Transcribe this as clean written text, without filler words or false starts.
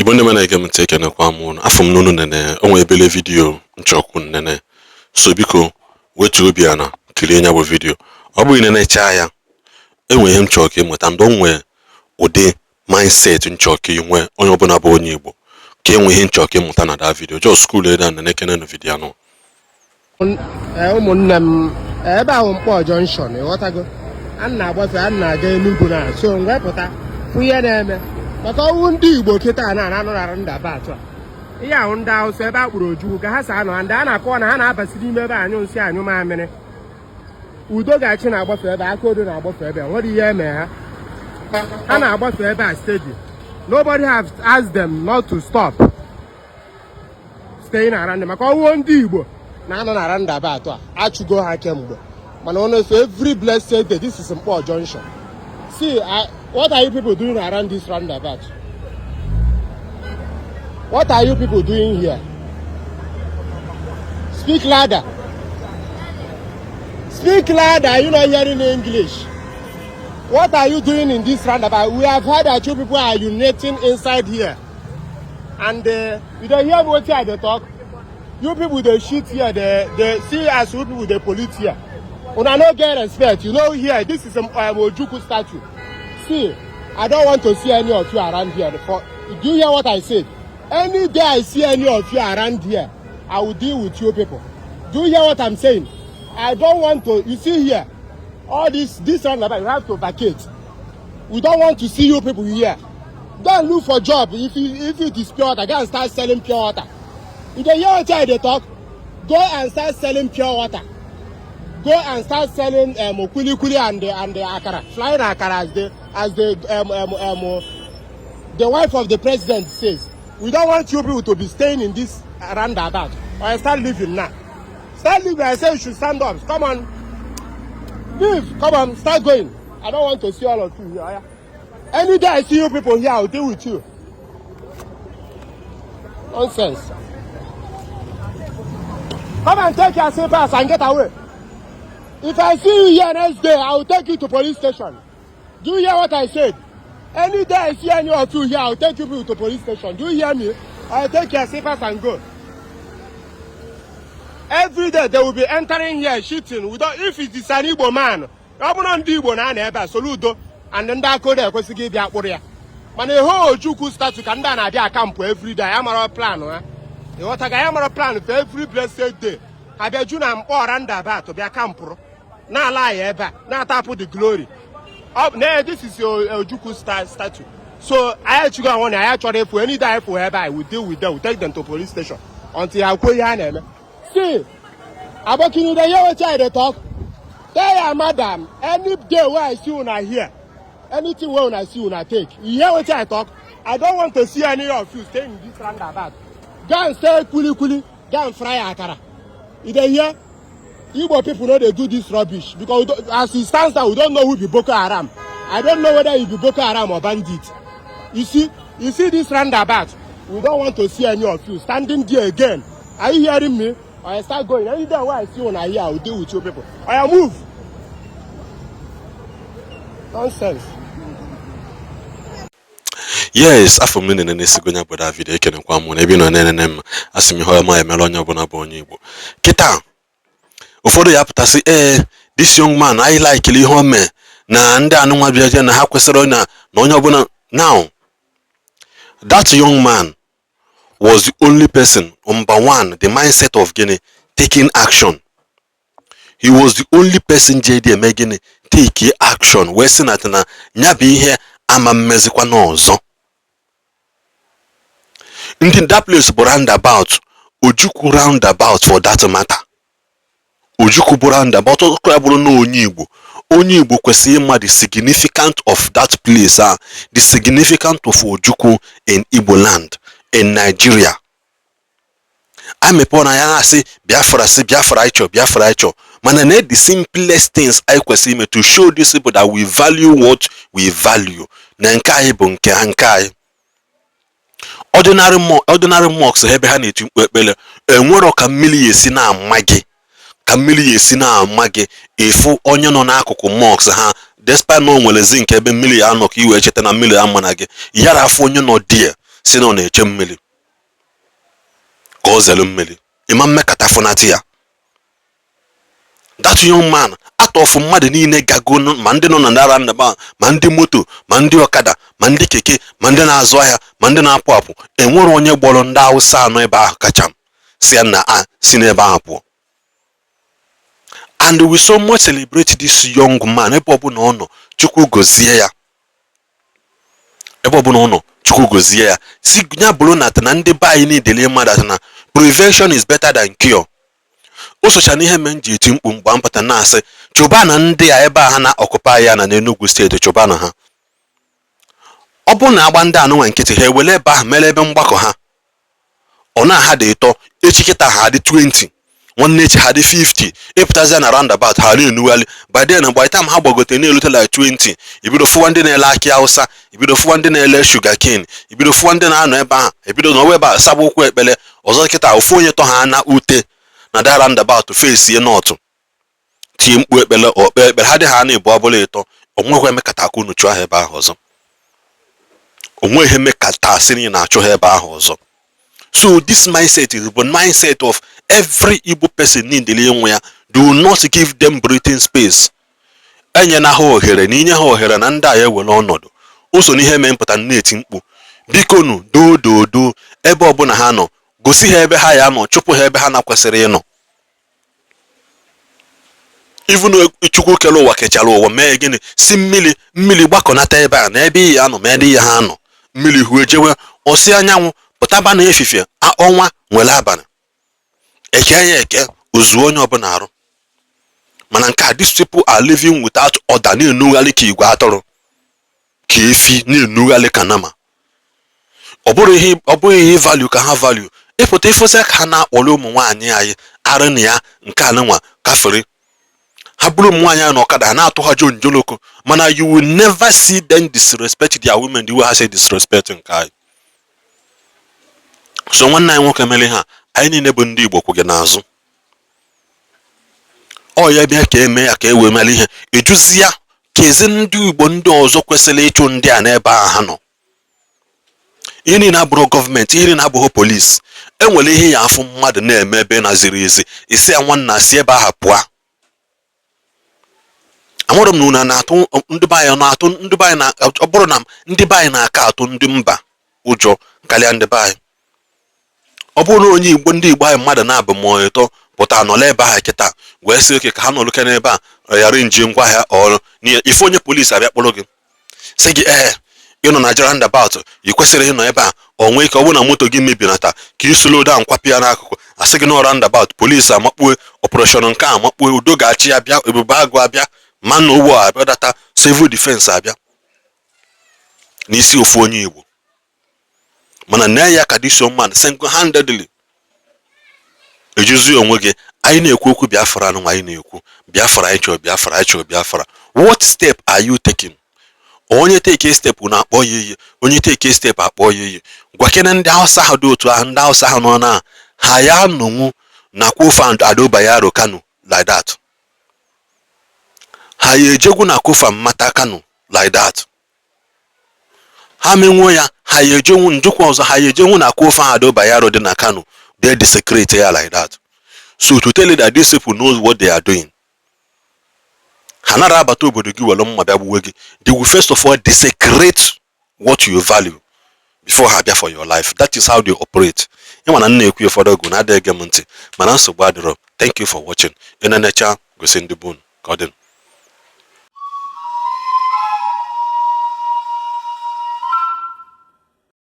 Igbo ndị na-ege m ntị, ekenekwa m unu. Afọ m n'unu nene onwe ebele video nchọkwu nene, so biko wetuo obi ana kirie ya bụ video. Ọ bụghị nenechaa ya, enwe ihe m chọrọ ka ịmụta ndị onwe ụdị mindset m chọrọ ka ị nwee. Onye ọbụla bụ onye Igbo ka enwe ihe m chọrọ ka ịmụta na that video. Just school ede nene kene video anụ. Ụmụnne m, ebe ahụ Mkpọ Junction, ịghọtago, a na-agbafe, a na-aga Enugu na so mgbe pụta fụ ihe na-eme maka ọnwụ ndị Igbo kịta na anọ na roundabout a. Ihe ahụ ndị Hausa ebe a kpụrụ Ojukwu ka ha si anọ, ndị a na-akọwa na ha na-abasi n'ime ebe anyụ nsị, anyụ mamịrị. Udo ga-achị na-agbafe ebe, aka odo na-agbafe ebe, nwere ihe eme ha. Ha na-agbafe ebe a steady. Nobody have asked them not to stop staying around maka ọnwụ ndị Igbo na-anọ na roundabout a. Achụgo ha kemgbe, mana ọ na-eso every blessed day. This is Mkpọ Junction. See, what are you people doing around this roundabout? What are you people doing here? Speak louder, speak louder. Are you not hearing English? What are you doing in this roundabout? We have heard that you people are urinating inside here and you dey hear me wetin I dey talk? You people dey shit here, dey see as you people dey pollute here. Una no get respect. You know here, this is Ojukwu statue. See, I don't want to see any of you around here. For do you hear what I said? Any day I see any of you around here, I will deal with you people. Do you hear what I'm saying? I don't want to. You see here, all this roundabout, you have to vacate. We don't want to see you people here. Go and look for job. If it is pure water, go and start selling pure water. You dey hear wetin I dey talk? Go and start selling pure water. Go and start selling kuli kuli and the akara, flying akara, as the the wife of the president says. We don't want you people to be staying in this roundabout. Or start leaving now. Start leaving. I say you should stand up. Come on, leave. Come on, start going. I don't want to see all of you here. Any day I see you people here, I will deal with you. Nonsense. Come and take your slippers and get away. If I see you here next day, I will take you to police station. Do you hear what I said? Any day I see any of you here, I will take you people to police station. Do you hear me? I will take your slippers and go. Every day they will be entering here shooting. We don't, if it is an Igbo man, ọ bụrụ ndị Igbo na-anọ ebe a, Soludo and ndị akodo ekwesịghị ịbịa kpụrụ ya. Mana ihe Ojukwu statue ka ndị a na-abịa akampụ every day. Ya mara plan ha, ịghọtaga? Ya mara plan for every blessed day. Ha bịa ju na Mkpọ roundabout, bịa kampụrụ na-ala ya ebe a, na-atapụ the glory. Ọ na this is Ojukwu statue. So anyị echigo anwụ na anyị chọrọ ịfụ. Any day anyị fụ ebe a, we deal with them. We take them to police station until ha kwuo ihe a na-eme. See, aboki, you dey hear wetin I dey talk? Tell your madam, any day wey I see una here, anything wey una see, una take. You hear wetin I talk? I don't want to see any of you staying in this roundabout. Go and sell kuli kuli, go and fry akara. You dey hear? Igbo people no dey do this rubbish because as e stands now, we don't know who be Boko Haram. I don't know whether you be Boko Haram or bandit. You see, you see this roundabout, we don't want to see any of you standing there again. Are you hearing me? Or I start going. Any day wey I see una here, I will deal with you people. Oya, move. Nonsense. Yes, afọ m nene na-esigo nya bụ David. Ekenekwa m na ebe ị nọ na-enene m. Asị m ihe ọma emere onye ọbụla bụ onye Igbo. Kịta ụfọdụ ya pụtasị, ee, this young man, anyị laikili ihe o mee na ndị anụnwa bịa na ha kwesịrị na onye ọbụla. Now, that young man was the only person, number one, the mindset of gịnị? Taking action. He was the only person ji eme gịnị? Take action, wee sị na ya bụ ihe ama mmezikwa n'ọzọ. Ndị that place bụ roundabout, Ojukwu roundabout for that matter. Ojukwu bụ roundabout. Ọkụ ya bụrụ na onye Igbo, onye Igbo kwesịrị ịma the significant of that place, ah, the significant of Ojukwu in Igbo land, in Nigeria. Amepe na ya na-asị Biafra, sị Biafra ịchọ, Biafra ịchọ, mana na the simplest things anyị kwesịrị ime to show these people that we value what we value, na nke anyị bụ nke ha, nke anyị. Ordinary mosques ha ebe ha na-eti mkpu ekpere, enwero ka mmiri ya esi na-ama gị, ka mmiri ya esi na-ama gị. Ịfụ onye nọ n'akụkụ mosque ha, despite na o nwere zinc ebe mmiri ya anọ ka i wee cheta na mmiri ama na gị yara, afọ onye nọ die Si na ọ na-eche mmiri ka ọ zere mmiri, ịma mmekata fụnatị ya. That young man, atọfụ mmadụ niile gago, ma ndị nọ na roundabout, ma ndị moto, ma ndị ọkada, ma ndị keke, ma ndị na-azụ ahịa, ma ndị na-apụ apụ, enwere onye gbọrọ ndị Hausa anọ ebe ahụ kacha si ya na a si n'ebe ahụ pụọ. And we so much celebrate this young man. Ebe ọbụla ọ nọ, Chukwu gozie ya. Ebe ọbụla ọ nọ, Chukwu gozie ya. Si ya bụrụ na na ndị be anyị niile mmadụ atụ na prevention is better than cure. O socha n'ihe mere m ji eti mkpu mgbe mpụta na-asị, chụba na ndị a ebe a ha na-occupy ya na n'Enugu Steeti, chụba na ha. Ọ bụrụ na agba ndị anụnwa nkịtị, ha ewere ebe ahụ mere ebe mgbakọ ha. Ọ na-ha dị ịtọ echi, kịta ha dị 20, nwanne echi ha dị 50. Ịpụtazia na roundabout, ha na-enugharị. By then, by the time ha gbagote na-erute like 20, ibido fụwa ndị na-ele akị Hausa, ibido fụwa ndị na-ele sugar cane, ibido fụwa ndị na-anọ ebe ahụ, ebido n'ọwa ebe a saba ụkwụ ekpele ọzọ. Kịta ofu onye tọ ha na ute na da roundabout fesie nọtụ, tie mkpu ekpele, okpe ekpere ha dị ha na-ebu ọbụla ịtọ. Onwekwa emekata aka unu chụọ ha ebe ahụ ọzọ. Onwe ihe mekata asị na ị na-achụ ha ebe ahụ ọzọ. So this mindset is the mindset of every Igbo person need inwe ya. Do not give them breathing space. Enyena ha ohere, na inye ha ohere na ndị a ewere ọnọdụ o so n'ihe mee mpụta na-eti mkpu, bikonu, doo doo doo, ebe ọbụla ha nọ, gosi ha ebe ha ya nọ, chụpụ ha ebe ha na-kwesịrị ịnọ. Even Chukwu kere ụwa, kechara ụwa, mee gịnị? Si mmiri, mmiri gbakọnata ebe a na ebe iyi anọ, ma ebe iyi ha nọ, mmiri hụ ejewe ọsị. Anyanwụ pụtaba na efifie, ọnwa nwere abalị, eke ya eke ozuo onye ọbụla arụ. Mana nke a, these people are living without order, na-enugharị ka igwe atụrụ, ka efi, na-enugharị ka nama. Ọ bụrụ ihe, ọ bụghị ihe value ka ha value. Ịpụta ịfụsị ka ha na-akpọrọ ụmụ nwaanyị anyị arụ na ya nke anụnwa kafere. Ha bụrụ ụmụ nwaanyị ahụ na ọkada, ha na-atụ ha jonjoloko. Mana you will never see them disrespect their women the way ha say disrespect nke anyị. So nwanne anyị nwoke mere ha, anyị niile bụ ndị Igbo kwụ gị n'azụ. Ọ ya bịa ka eme ya ka e wee mere ihe ejuzi ya ka ezi ndị Igbo ndị ọzọ kwesịrị ịchụ ndị a n'ebe ahụ ha nọ. Ihe niile abụrụ gọọmenti, ihe niile abụghị polisi. Enwere ihe ya afụ mmadụ na-eme ebe na ziri ezi, isi ya, "Nwanna, si ebe ahụ pụọ." Amụrụ m na unu na-atụ ndị be anyị, na-atụ ndị be anyị na ọ bụrụ na ndị be anyị na-aka atụ ndị mba ụjọ karịa ndị be anyị. Ọ bụrụ na onye Igbo, ndị Igbo anyị, mmadụ na-abụ ma ịtọ pụta nọla ebe ahụ kịta wee sị oke ka ha nọlụke n'ebe a ghara nji ngwa ahịa ọrụ, ife onye polisi abịa kpọrọ gị, sị gị, "Ee, ịnọ na roundabout, ị kwesịrị ịnọ ebe a." Ọ nwee ike ọ bụrụ na moto gị mebinata ka ị slow down, kwapụ ya n'akụkụ, asị gị na roundabout, polisi amakpue operation nke a, amakpue udo ga-achị ya, bịa Ebube Agụ abịa, mana ugbo abịa, data civil defense abịa n'isi ofu onye Igbo. Mana nee ya ka this young man single handedly ejuzi onwe gị. Anyị na-ekwu okwu Biafra nụ, anyị na-ekwu Biafra, anyị chọrọ Biafra, anyị chọrọ Biafra. What step are you taking? Onye take step na-akpọ ya iyi, onye take step akpọ ya iyi. Gwakene ndị Hausa ahụ dị otu ahụ, ndị Hausa ahụ nọ na ha ya nọnwu na Kofa Ado Bayero Kano like that, ha ya ejegwu na Kofa Mmata Kano like that, ha menwuo ya, ha ya ejenwu njikwa ọzọ, ha ya ejenwu na Kofa Ado Bayero dị na Kano, they desecrate ya like that. So to tell you that these people knows what they are doing. Ha nara abata obodo gị were mma bịa gbuwe gị. They will first of all desecrate what you value before ha bịa for your life. That is how they operate. Ịma na m na-ekwu ụfọdụ ogu na adịghị ege m ntị, mana nsogbu adịrọ. Thank you for watching. Ị na-enecha, gosi ndị bụ ka ọ dị.